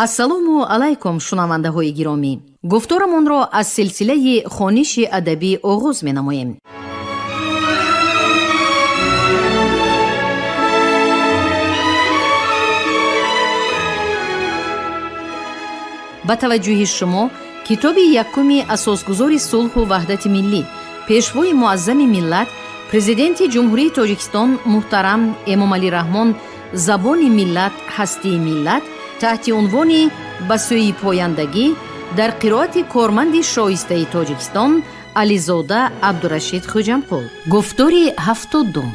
Ассалому алайкум, шунавандаҳои гиромӣ. Гуфторамонро аз силсилаи хониши адабӣ оғоз менамоем. Ба таваҷҷӯҳи шумо китоби якуми асосгузори сулҳу ваҳдати миллӣ, пешвои муаззами миллат, Президенти Ҷумҳурии Тоҷикистон муҳтарам Эмомалӣ Раҳмон «Забони миллат, ҳастии миллат» таҳти унвони «Ба сӯи пояндагӣ» дар қироати корманди шоистаи Тоҷикистон Ализода Абдурашид Хӯҷамқул. Гуфтори 70-ум.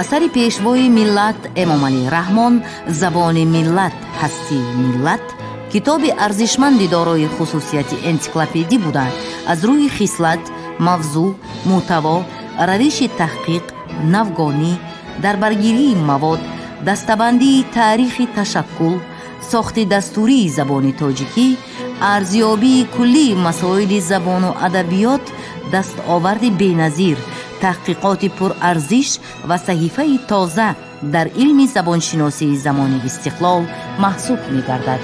Асари пешвои миллат Эмомалӣ Раҳмон «Забони миллат, ҳастии миллат» китоби арзишманди дорои хусусияти энсиклопедӣ буда, аз рӯи хислат, мавзӯъ, мӯҳтаво, равиши таҳқиқ, навгонӣ, дарбаргирии мавод, дастабандии таърихи ташаккул, сохти дастурии забони тоҷикӣ, арзёбии куллии масоили забону адабиёт дастоварди беназир, таҳқиқоти пурарзиш ва саҳифаи тоза дар илми забоншиносии замони истиқлол маҳсуб мегардад.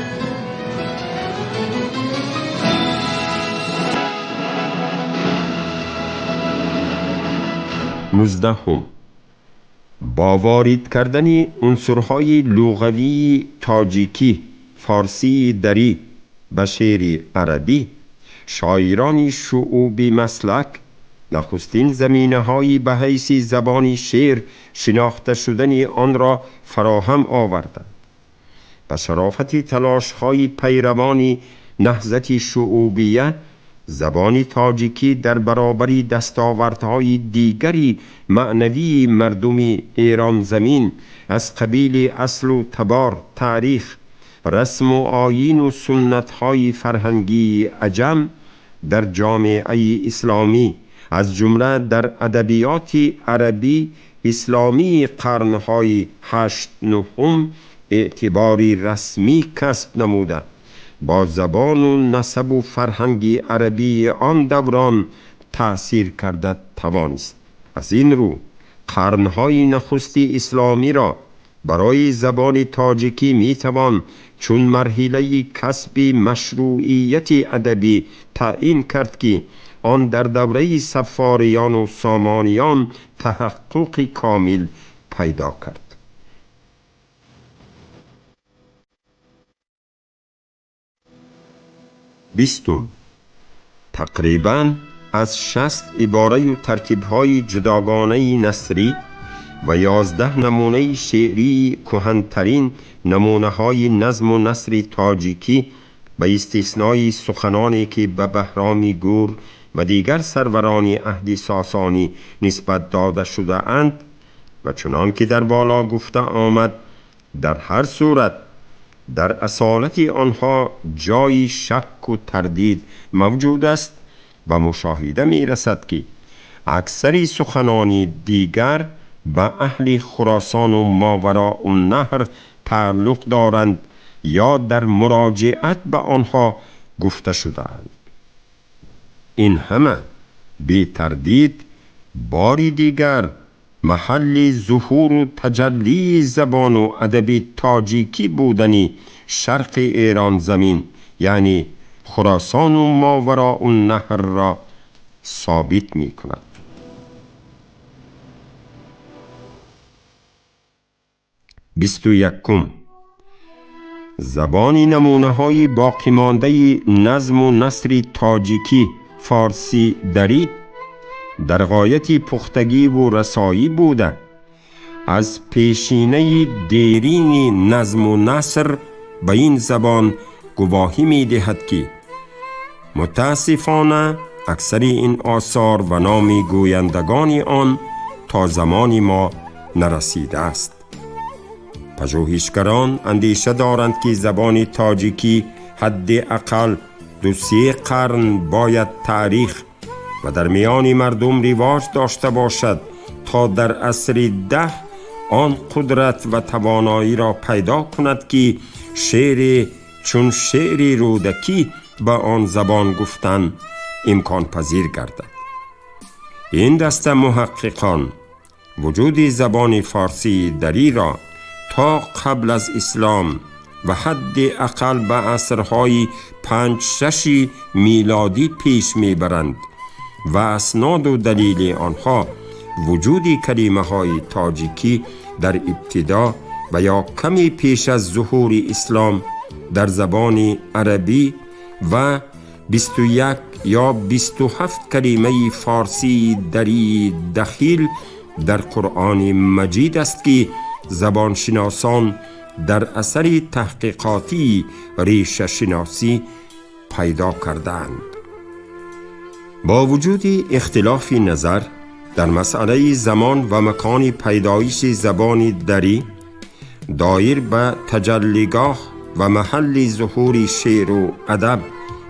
19-ум. Бо ворид кардани унсурҳои луғавии тоҷикӣ, форсии дарӣ ба шеъри арабӣ, шоирони шуъуби маслак нахустин заминаҳои ба ҳайси забони шеър шинохта шудани онро фароҳам оварданд. Ба шарофати талошҳои пайравони наҳзати шуъубия, забони тоҷикӣ дар баробари дастовардҳои дигари маънавии мардуми эронзамин аз қабили аслу табор, таърих, расму оину суннатҳои фарҳангии аҷам дар ҷомеаи исломӣ, аз ҷумла дар адабиёти арабӣ исломии қарнҳои ҳашт-нуҳум эътибори расмӣ касб намуда, бо забону насабу фарҳанги арабии он даврон таъсир карда тавонист. Аз ин рӯ қарнҳои нахусти исломиро барои забони тоҷикӣ метавон чун марҳилаи касби машрӯъияти адабӣ таъин кард, ки он дар давраи Саффориёну Сомониён таҳаққуқи комил пайдо кард. 20-ум. Тақрибан аз 60 ибораю таркибҳои ҷудогонаи насрӣ ва 11 намунаи шеърии кӯҳантарин намунаҳои назму насри тоҷикӣ, ба истиснои суханоне ки ба Баҳроми Гур ва дигар сарварони аҳди Сосонӣ нисбат дода шудаанд ва чунон ки дар боло гуфта омад, дар ҳар сурат дар асолати онҳо ҷои шакку тардид мавҷуд аст ва мушоҳида мерасад, ки аксари суханони дигар ба аҳли Хуросону Мовароуннаҳр тааллуқ доранд ё дар муроҷиат ба онҳо гуфта шудаанд. Ин ҳама бетардид бори дигар маҳалли зуҳуру таҷаллии забону адаби тоҷикӣ будани шарқи Эронзамин, яъне Хуросону Мовароуннаҳрро собит мекунад. 21-ум. Забони намунаҳои боқимондаи назму насри тоҷикӣ, форсӣ дарӣ дар ғояти пухтагиву расоӣ буда, аз пешинаи дерини назму наср ба ин забон гувоҳӣ медиҳад, ки мутаассифона аксари ин осор ва номи гӯяндагони он то замони мо нарасидааст. Пажӯҳишгарон андеша доранд, ки забони тоҷикӣ ҳадди ақал ду-се қарн бояд таърих ва дар миёни мардум ривоҷ дошта бошад, то дар асри 10 Он қудрат ва тавоноиро пайдо кунад, ки шеъре чун шеъри Рӯдакӣ ба он забон гуфтан имконпазир гардад. Ин даста муҳаққиқон вуҷуди забони форсии дариро то қабл аз ислом ва ҳадди ақал ба асрҳои 5-6 милодӣ пеш мебаранд ва асноду далили онҳо вуҷуди калимаҳои тоҷикӣ дар ибтидо ва ё каме пеш аз зуҳури ислом дар забони арабӣ ва 21 ё 27 калимаи форсии дарии дахил дар Қуръони Маҷид аст, ки забоншиносон дар асари таҳқиқотии решашиносӣ пайдо кардаанд. Бо вуҷуди ихтилофи назар дар масъалаи замон ва макони пайдоиши забони дарӣ доир ба таҷаллигоҳ ва маҳалли зуҳури шеъру адаб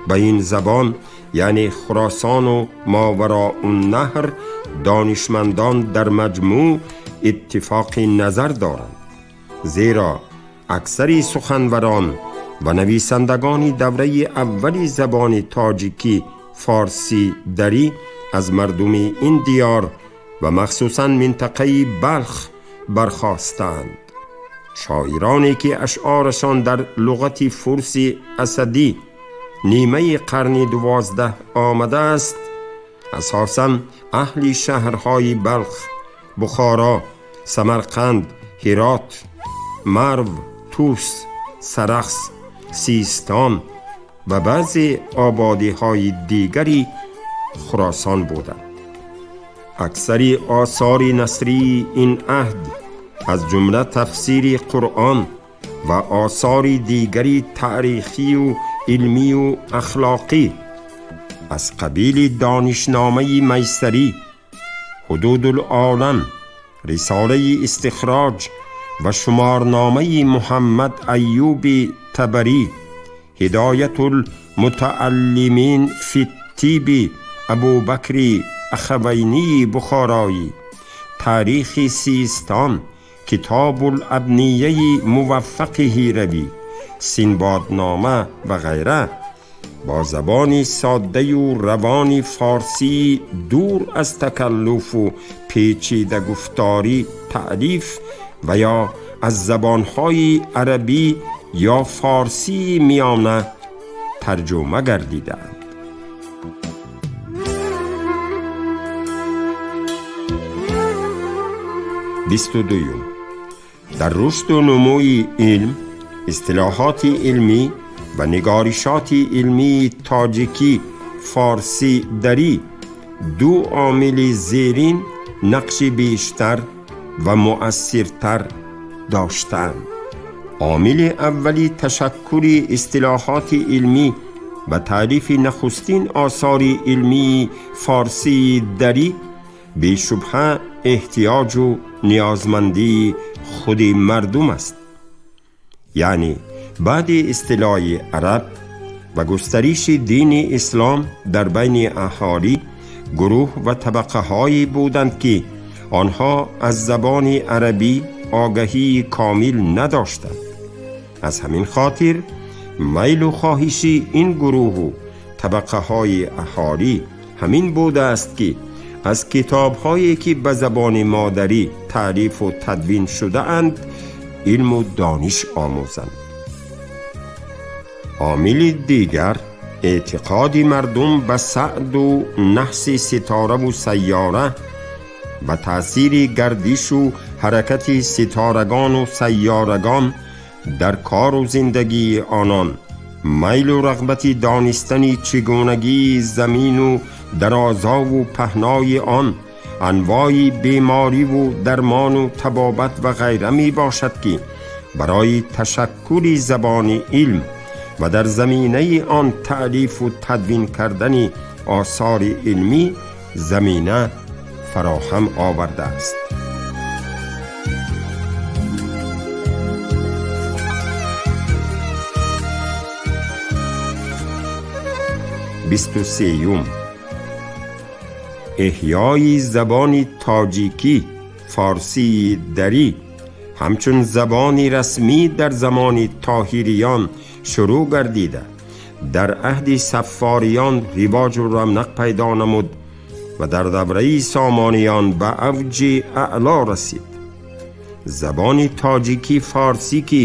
ба ин забон, яъне Хуросону Мовароуннаҳр, донишмандон дар маҷмӯъ иттифоқи назар доранд, зеро аксари суханварон ва нависандагони давраи аввали забони тоҷикӣ форсӣ дарӣ аз мардуми ин диёр ва махсусан минтақаи Балх бархостаанд. Шоироне ки ашъорашон дар луғати фурси Асадӣ нимаи қарни 12 омадааст, асосан аҳли шаҳрҳои Балх, Бухоро, Самарқанд, Ҳирот, Марв, Тус, Сарахс, Систон ва баъзе ободиҳои дигари Хуросон буданд. Аксари осори насрии ин аҳд, аз ҷумла тафсири Қуръон ва осори дигари таърихию илмию ахлоқӣ аз қабили Донишномаи Майсарӣ, Ҳудудулолам, Рисолаи истихроҷ ва шуморномаи Муҳаммад Аюби Табарӣ, Ҳидоятулмутааллимин фи тиби Абубакри Ахавайнии Бухороӣ, Таърихи Систон, Китобулабнияи Муваффақи Ҳиравӣ, Синбоднома ва ғайра бо забони соддаю равони форсии дур аз такаллуфу печидагуфторӣ таълиф ва ё аз забонҳои арабӣ ё форсии миёна тарҷума гардидаанд. 22-юм. Дар рушду нумӯи илм, истилоҳоти илмӣ ва нигоришоти илмии тоҷикӣ форсӣ дарӣ ду омили зерин нақши бештар ва муассиртар доштаанд. Омили аввали ташаккули истилоҳоти илмӣ ва таълифи нахустин осори илмии форсии дарӣ бешубҳа эҳтиёҷу ниёзмандии худи мардум аст. Яъне баъди истилои араб ва густариши дини ислом дар байни аҳолӣ гурӯҳ ва табақаҳое буданд, ки онҳо аз забони арабӣ огаҳии комил надоштанд. Аз ҳамин хотир майлу хоҳиши ин гурӯҳу табақаҳои аҳолӣ ҳамин будааст, ки аз китобҳое ки ба забони модарӣ таълифу тадвин шудаанд илму дониш омӯзанд. Омили дигар эътиқоди мардум ба саъду наҳси ситораву сайёра ва таъсири гардишу ҳаракати ситорагану сайёрагон дар кору зиндагии онон, майлу рағбати донистани чигунагии замину дарозову паҳнои он, анвои бемориву дармону табобат ва ғайра мебошад, ки барои ташаккули забони илм ва дар заминаи он таълифу тадвин кардани осори илмӣ замина фароҳам овардааст. 23-юм. Эҳёи забони тоҷикӣ форсии дарӣ ҳамчун забони расмӣ дар замони Тоҳириён шурӯъ гардида, дар аҳди Саффориён ривоҷу равнақ пайдо намуд ва дар давраи Сомониён ба авҷи аъло расид. Забони тоҷикӣ форсӣ, ки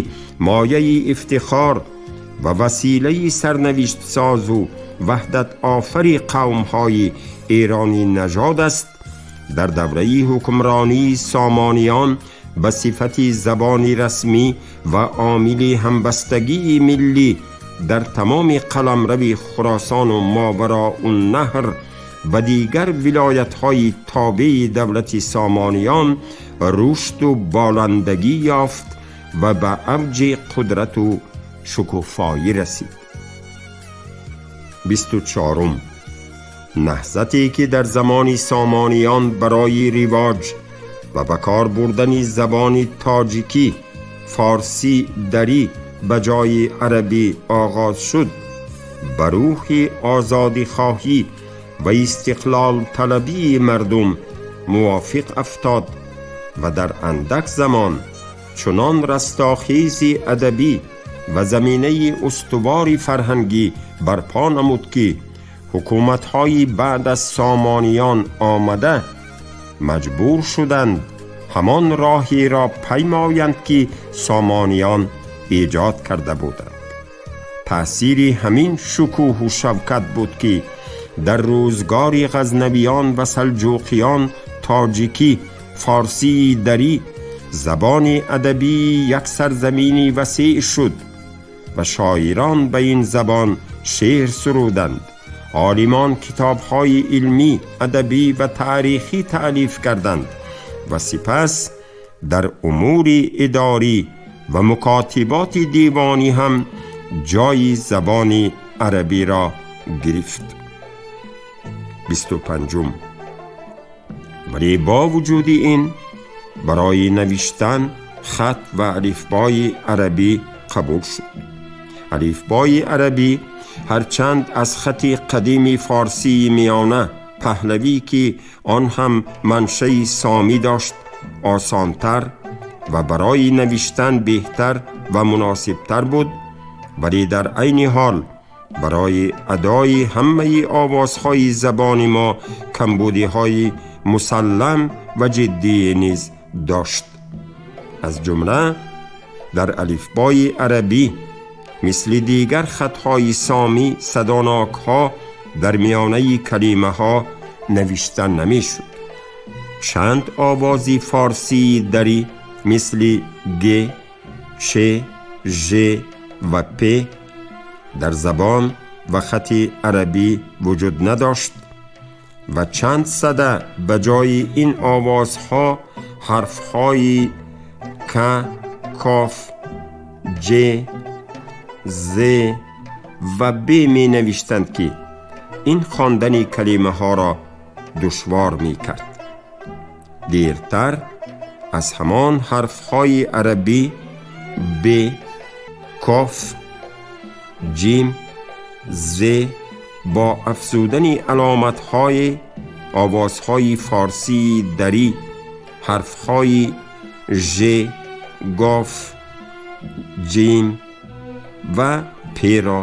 мояи ифтихор ва василаи сарнавиштсозу ваҳдатофари қавмҳои эронӣ нажод аст, дар давраи ҳукмронии Сомониён ба сифати забони расмӣ ва омили ҳамбастагии миллӣ дар тамоми қаламрави Хуросону Мовароуннаҳр ва дигар вилоятҳои тобеи давлати Сомониён рушду боландагӣ ёфт ва ба авҷи қудрату шукуфоӣ расид. 24-ум. Наҳзате, ки дар замони Сомониён барои ривоҷ ва ба кор бурдани забони тоҷикӣ форсӣ дарӣ ба ҷои арабӣ оғоз шуд, ба рӯҳи озодихоҳӣ ва истиқлолталабии мардум мувофиқ афтод ва дар андак замон чунон растохези адабӣ ва заминаи устувори фарҳангӣ барпо намуд, ки ҳукуматҳои баъд аз Сомониён омада маҷбур шуданд ҳамон роҳеро паймоянд, ки Сомониён эҷод карда буданд. Таъсири ҳамин шукӯҳу шавкат буд, ки дар рӯзгори Ғазнавиён ва Салҷуқиён тоҷикӣ форсии дарӣ забони адабии як сарзамини васеъ шуд ва шоирон ба ин забон шеър суруданд, олимон китобҳои илмӣ, адабӣ ва таърихӣ таълиф карданд ва сипас дар умури идорӣ ва мукотиботи девонӣ ҳам ҷои забони арабиро гирифт. 25-ум. Вале бо вуҷуди ин барои навиштан хат ва алифбои арабӣ қабул шуд. Алифбои арабӣ ҳарчанд аз хати қадими форсии миёна паҳлавӣ, ки он ҳам маншаи сомӣ дошт, осонтар ва барои навиштан беҳтар ва муносибтар буд, вале дар айни ҳол барои адои ҳамаи овозҳои забони мо камбудиҳои мусаллам ва ҷиддие низ дошт. Аз ҷумла дар алифбои арабӣ мисли дигар хатҳои сомӣ садонокҳо дар миёнаи калимаҳо навишта намешуд. Чанд овози форсии дарӣ мисли г, ч, ж ва п дар забон ва хати арабӣ вуҷуд надошт ва чанд сада ба ҷои ин овозҳо ҳарфҳои к, коф, ҷ, з ва б менавиштанд, ки ин хондани калимаҳоро душвор мекард. Дертар аз ҳамон ҳарфҳои арабӣ б, коф, ҷим, з бо афзудани аломатҳои овозҳои форсии дарӣ ҳарфҳои ж, гоф, ҷим ва п-ро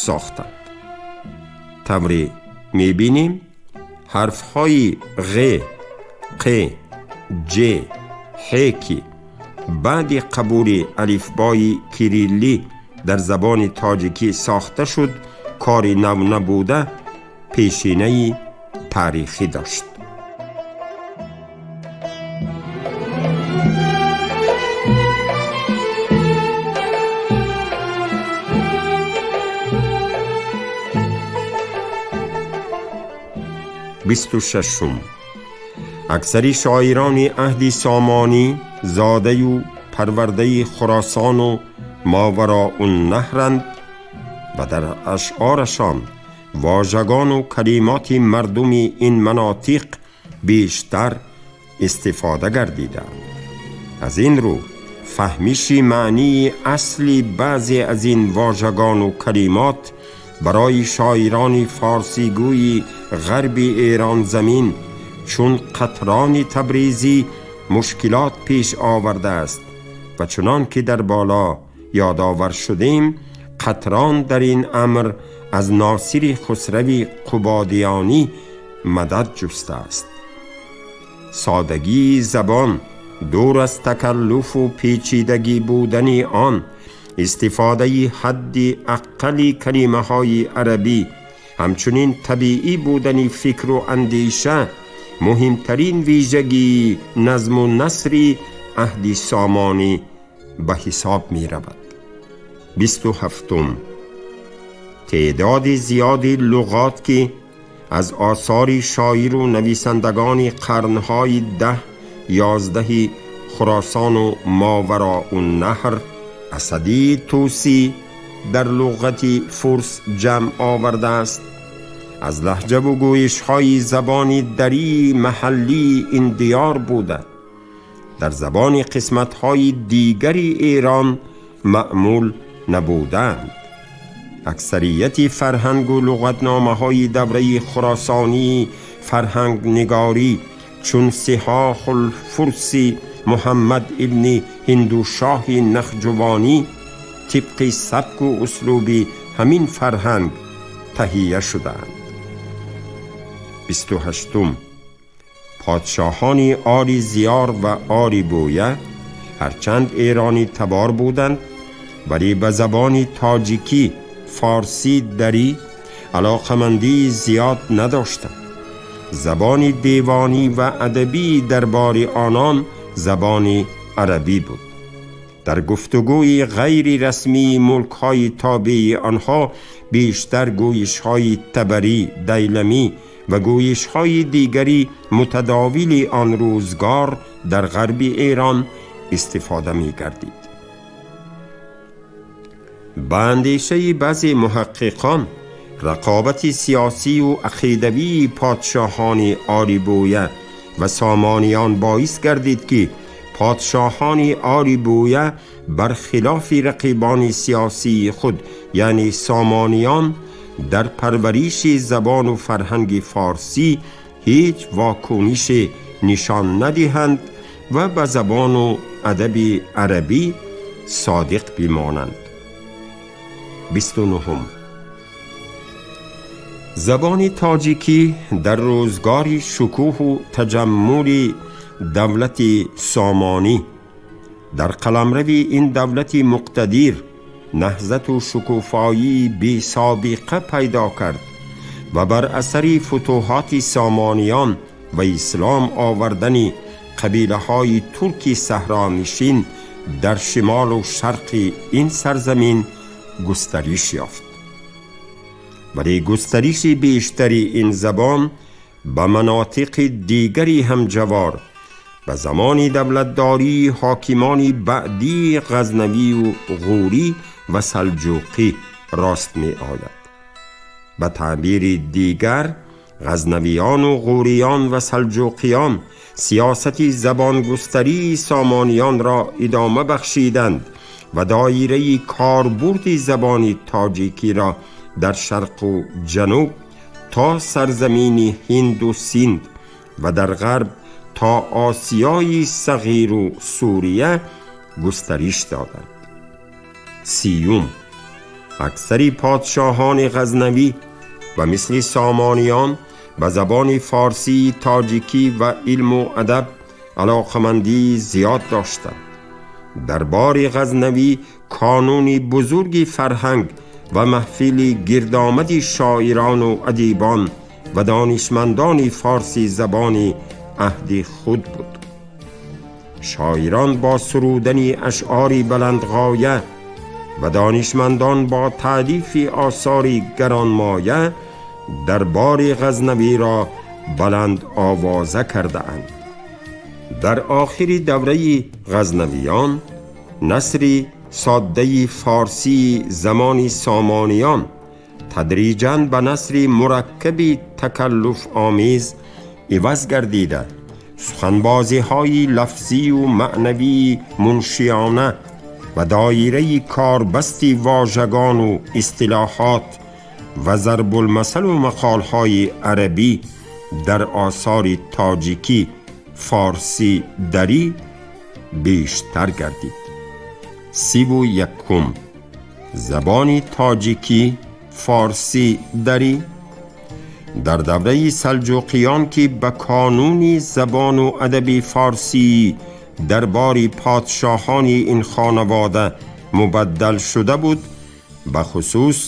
сохтанд. Тавре мебинем, ҳарфҳои ғ, қ, ҷ, ҳ, ки баъди қабули алифбои кириллӣ дар забони тоҷикӣ сохта шуд, кори нав набуда, пешинаи таърихӣ дошт. 26-ум. Аксари шоирони аҳди Сомонӣ зодаю парвардаи Хуросону Мовароуннаҳранд ва дар ашъорашон вожагону калимоти мардуми ин манотиқ бештар истифода гардидаанд. Аз ин рӯ фаҳмиши маънии асли баъзе аз ин вожагону калимот барои шоирони форсигӯи ғарби Эронзамин чун Қатрони Табрезӣ мушкилот пеш овардааст. و چنان که در بالا یادآور شدیم، قطران در این امر از ناصر خسروی قبادیانی مدد جسته است. سادگی زبان، دور از تکلف و پیچیدگی بودن آن، استفاده حد اقل کلمه های عربی، همچنین طبیعی بودن فکر و اندیشه، مهمترین ویژگی نظم و نثر عهد سامانی به حساب می رود. 27. تعداد زیادی لغات که از آثار شاعر و نویسندگان قرنهای 10، 11 خراسان و ماوراء النهر، اسدی توسی در لغت فارس جمع آورده است، از لهجه و گویش‌های زبان دری محلی این دیار بوده، در زبان قسمت‌های دیگری ایران معمول نبودند. اکثریت فرهنگ و لغتنامه‌های دوره خراسانی فرهنگ نگاری چون صحاح الفرس محمد ابن هندوشاه نخجوانی طبق سبک و اسلوب همین فرهنگ تهیه شدند. 28. پادشاهان آری زیار و آری بویه هرچند ایرانی تبار بودند، ولی به زبان تاجیکی فارسی دری علاقمندی زیاد نداشتند. زبان دیوانی و ادبی دربار آنان زبان عربی بود. در گفتگوی غیر رسمی ملک‌های تابع آنها بیشتر گویش‌های تبری، دیلمی و گویش‌های دیگری متداول آن روزگار در غرب ایران استفاده می‌گردید. به اندیشه بعضی محققان، رقابت سیاسی و عقیدوی پادشاهان آری بویه و سامانیان باعث گردید که پادشاهان آری بویه برخلاف رقیبان سیاسی خود، یعنی سامانیان، در پرورش زبان و فرهنگ فارسی هیچ واکنش نشان ندهند و به زبان و ادب عربی صادق بمانند. 29. زبان تاجیکی در روزگار شکوه و تجمل دولت سامانی در قلمرو این دولت مقتدر نهضت و شکوفایی بی سابقه پیدا کرد و بر اثر فتوحات سامانیان و اسلام آوردن قبیله های ترکی صحرانشین در شمال و شرق این سرزمین گسترش یافت. ولی گسترش بیشتری این زبان به مناطق دیگری هم جوار به زمان دولتداری حاکمان بعدی غزنوی و غوری و سلجوقی راست می آید. به تعبیر دیگر، غزنویان و غوریان و سلجوقیان سیاست زبانگستری سامانیان را ادامه بخشیدند و دایره کاربرد زبان تاجیکی را در شرق و جنوب تا سرزمین هند و سند و در غرب تا آسیای صغیر و سوریه گسترش دادند. 30. اکثر پادشاهان غزنوی و مثل سامانیان به زبان فارسی، تاجیکی و علم و ادب علاقمندی زیاد داشتند. دربار غزنوی کانون بزرگ فرهنگ و محفل گردآمد شاعران و ادیبان و دانشمندان فارسی زبان عهد خود بود. شاعران با سرودن اشعار بلندغایه و دانشمندان با تألیف آثار گرانمایه دربار غزنوی را بلند آوازه کرده اند. در آخر دوره غزنویان، نثر ساده فارسی زمان سامانیان تدریجاً به نثر مرکب تکلف آمیز عوض گردیده، سخنبازی های لفظی و معنوی منشیانه و دایره کاربستی واژگان و اصطلاحات و ضرب المثل و مقالهای عربی در آثار تاجیکی فارسی دری بیشتر گردید. 31. Забони тоҷикӣ, форсӣ, дарӣ дар давраи салҷуқиён, ки ба кануни забону адаби форсӣ дарбори подшоҳони ин хонавода мубаддал шуда буд, ба хусус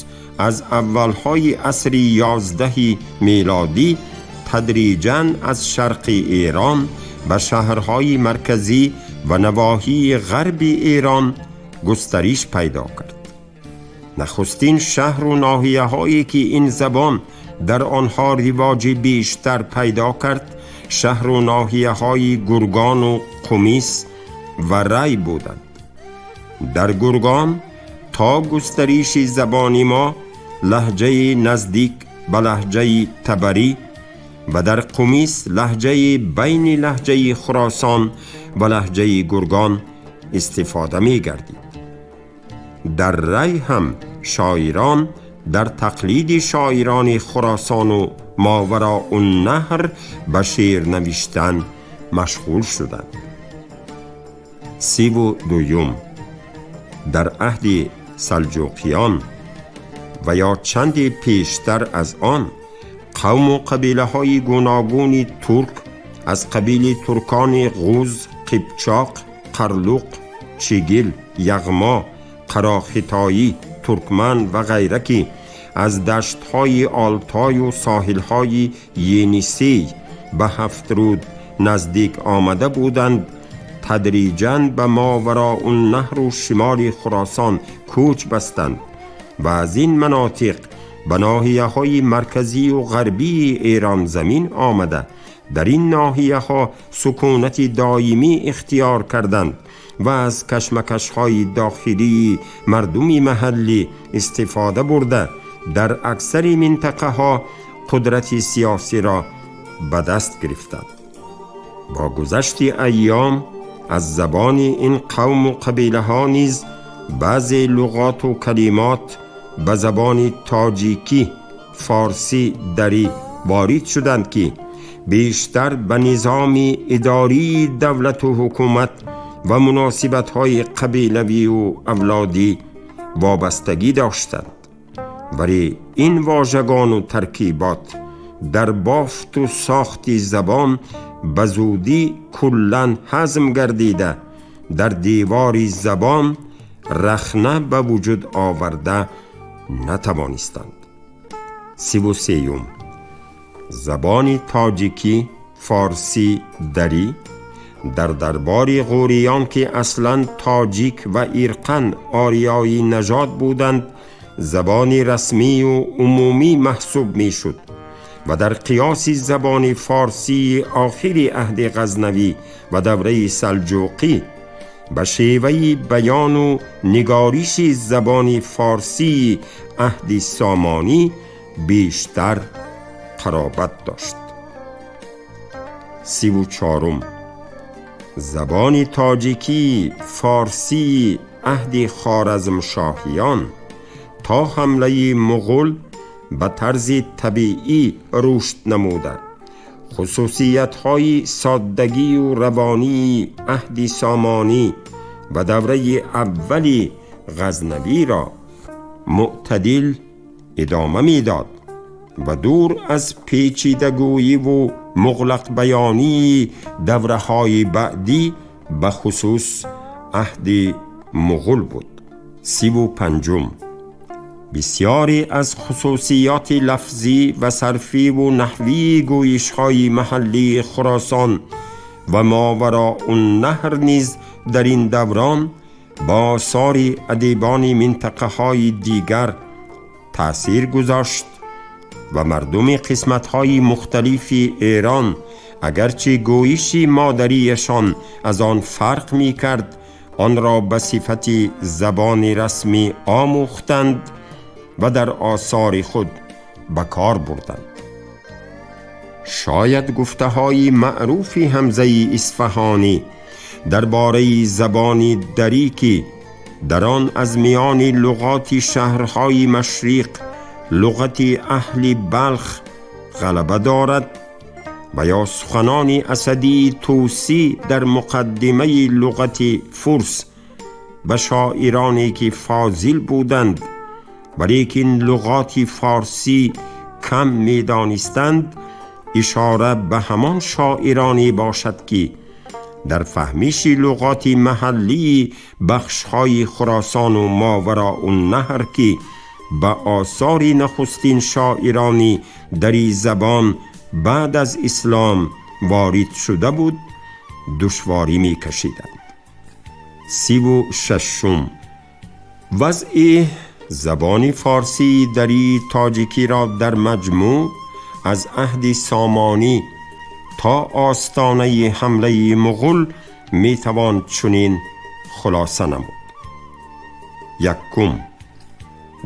аз аввалҳои асри 11 милодӣ тадриҷан аз шарқи Эрон ба шаҳрҳои марказӣ ва навоҳии ғарби Эрон густариш пайдо кард. Нахустин шаҳру ноҳияҳое ки ин забон дар онҳо ривоҷи бештар пайдо кард, шаҳру ноҳияҳои Гургону Қумис ва Рай буданд. Дар Гургон то густариши забони мо лаҳҷаи наздик ба лаҳҷаи Табарӣ ва дар Қумис лаҳҷаи байни лаҳҷаи Хуросон ва лаҳҷаи Гургон истифода мегардид. Дар Рай ҳам шоирон дар тақлиди шоирони Хуросону Мовароуннаҳр ба шеър навиштан машғул шуданд. 32. Дар аҳди салҷуқиён ва ё чанде пештар аз он, қавму қабилаҳои гуногуни турк аз қабили туркони ғуз, қипчоқ, қарлуқ, чигил, яғмо, қарохитоӣ, туркман ва ғайра, ки аз даштҳои Олтою соҳилҳои Енисей ба Ҳафтруд наздик омада буданд, тадриҷан ба Мовароуннаҳру шимоли Хуросон кӯч бастанд ва аз ин манотиқ ба ноҳияҳои марказию ғарбии Эронзамин омада, дар ин ноҳияҳо сукунати доимӣ ихтиёр карданд ва аз кашмакашҳои дохилии мардуми маҳаллӣ истифода бурда, дар аксари минтақаҳо қудрати сиёсиро ба даст гирифтанд. Бо гузашти айём аз забони ин қавму қабилаҳо низ баъзе луғоту калимот ба забони тоҷикӣ, форсӣ, дарӣ ворид шуданд, ки бештар ба низоми идории давлату ҳукумат ва муносибатҳои қабилавию авлодӣ вобастагӣ доштанд. Вале ин вожагону таркибот дар бофту сохти забон ба зудӣ куллан ҳазм гардида, дар девори забон рахна ба вуҷуд оварда натавонистанд. 33. Забони тоҷикӣ, форсӣ, дарӣ дар дарбори ғӯриён, ки аслан тоҷик ва ирқан ориёӣ нажод буданд, забони расмию умумӣ маҳсуб мешуд ва дар қиёси забони форсии охири аҳди Ғазнавӣ ва давраи салҷуқӣ ба шеваи баёну нигориши забони форсии аҳди Сомонӣ бештар қаробат дошт. 34. Забони тоҷикӣ, форсии аҳди Хоразмшоҳиён то ҳамлаи муғул ба тарзи табиӣ рушд намуда, хусусиятҳои соддагию равонии аҳди Сомонӣ ва давраи аввали Ғазнавиро мӯътадил идома медод ва дур аз печидагӯиву муғлақбаёнии давраҳои баъдӣ, ба хусус аҳди муғул буд. 35. Бисёре аз хусусиёти лафзӣ ва сарфиву наҳвии гӯйишҳои маҳаллии Хуросон ва Мовароуннаҳр низ дар ин даврон ба осори адибони минтақаҳои дигар таъсир гузошт ва мардуми қисматҳои мухталифи Эрон, агарчи гӯйиши модариашон аз он фарқ мекард, онро ба сифати забони расмӣ омӯхтанд ва дар осори худ ба кор бурданд. Шояд гуфтаҳои маъруфи Ҳамзаи Исфаҳонӣ дар бораи забони дарӣ, ки дар он аз миёни луғоти шаҳрҳои машриқ луғати аҳли Балх ғалаба дорад, ва ё суханони Асадии Тӯсӣ дар муқаддимаи луғати фурс به شاعرانی که فاضل بودند ولیکن لغات فارسی کم می‌دانستند اشاره به همان شاعرانی باشد که در فهمیش لغات محلی بخش‌های خراسان و ماوراء النهر که به آثار نخستین شاعرانی دری زبان بعد از اسلام وارد شده بود دشواری می کشیدند. 36. وضع زبان فارسی دری تاجیکی را در مجموع از عهد سامانی تا آستانه حمله مغول می توان چنین خلاصه نمود. یکم،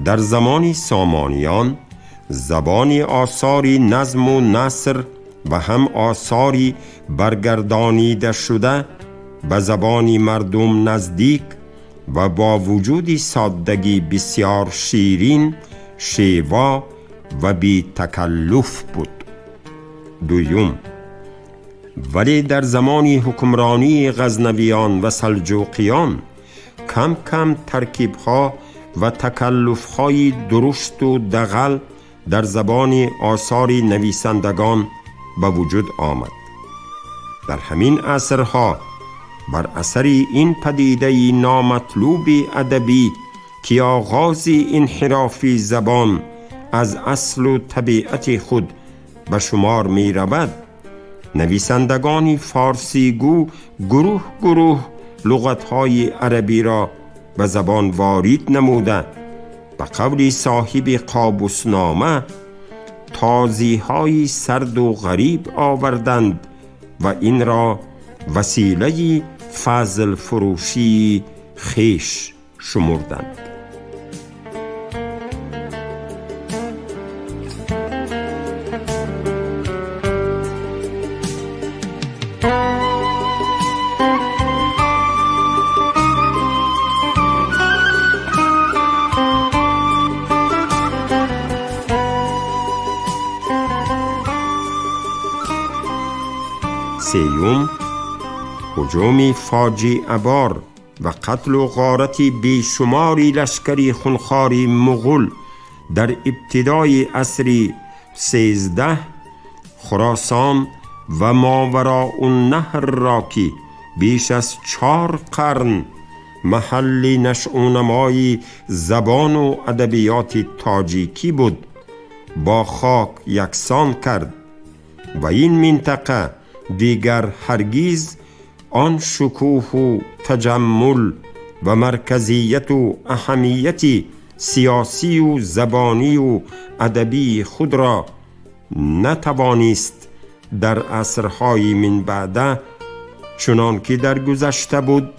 در زمان سامانیان زبان آثار نظم و نثر و هم آثاری برگردانیده شده به زبان مردم نزدیک و با وجود سادگی بسیار شیرین، شیوا و بی تکلف بود. دوم، ولی در زمان حکمرانی غزنویان و سلجوقیان کم کم ترکیبها و تکلفهای درشت و دغل در زبان آثار نویسندگان به وجود آمد. در همین عصرها بر اثر این پدیده نامطلوب ادبی که آغاز انحراف زبان از اصل و طبیعت خود به شمار می رود، نویسندگان فارسیگو گروه گروه لغتهای عربی را به زبان وارد نموده به قول صاحب قابوسنامه تازیهای سرد و غریب آوردند و این را وسیله فضل فروشی خویش شمردند. سیوم، هجوم فاجعه‌بار و قتل و غارت بیشماری لشکری خونخوار مغول در ابتدای عصر 13 خراسان و ماوراء النهر را که بیش از 4 قرن محل نشأ و نمای زبان و ادبیات تاجیکی بود با خاک یکسان کرد و این منطقه دیگر هرگز آن شکوه و تجمل و مرکزیت و اهمیت سیاسی و زبانی و ادبی خود را نتوانست در عصرهای من بعده چنان که در گذشته بود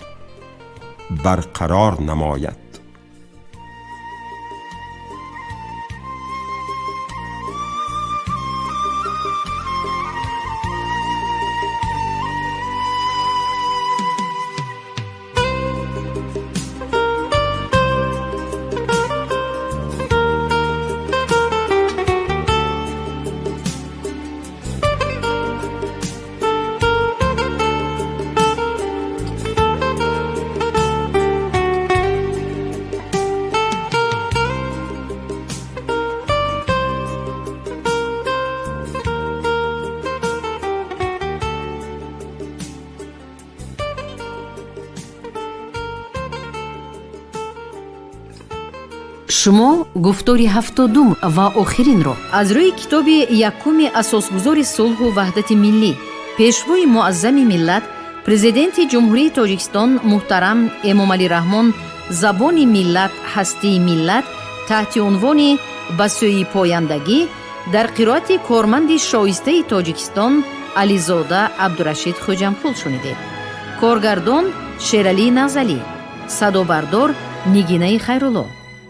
برقرار نماید. Шумо гуфтори 72 ва охиринро аз рӯи китоби якуми асосгузори сулҳу ваҳдати миллӣ, пешвои муаззами миллат, президенти Ҷумҳурии Тоҷикистон муҳтарам Эмомалӣ Раҳмон «Забони миллат, ҳастии миллат» таҳти унвони «Ба сӯи пояндагӣ» дар қироати корманди шоистаи Тоҷикистон Ализода Абдурашид Хӯҷамқул шунидед. Коргардон Шералӣ Назалӣ, садобардор Нигинаи Хайрулло.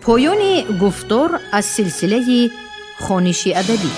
Поёни гуфтор аз силсилаи хониши адабӣ.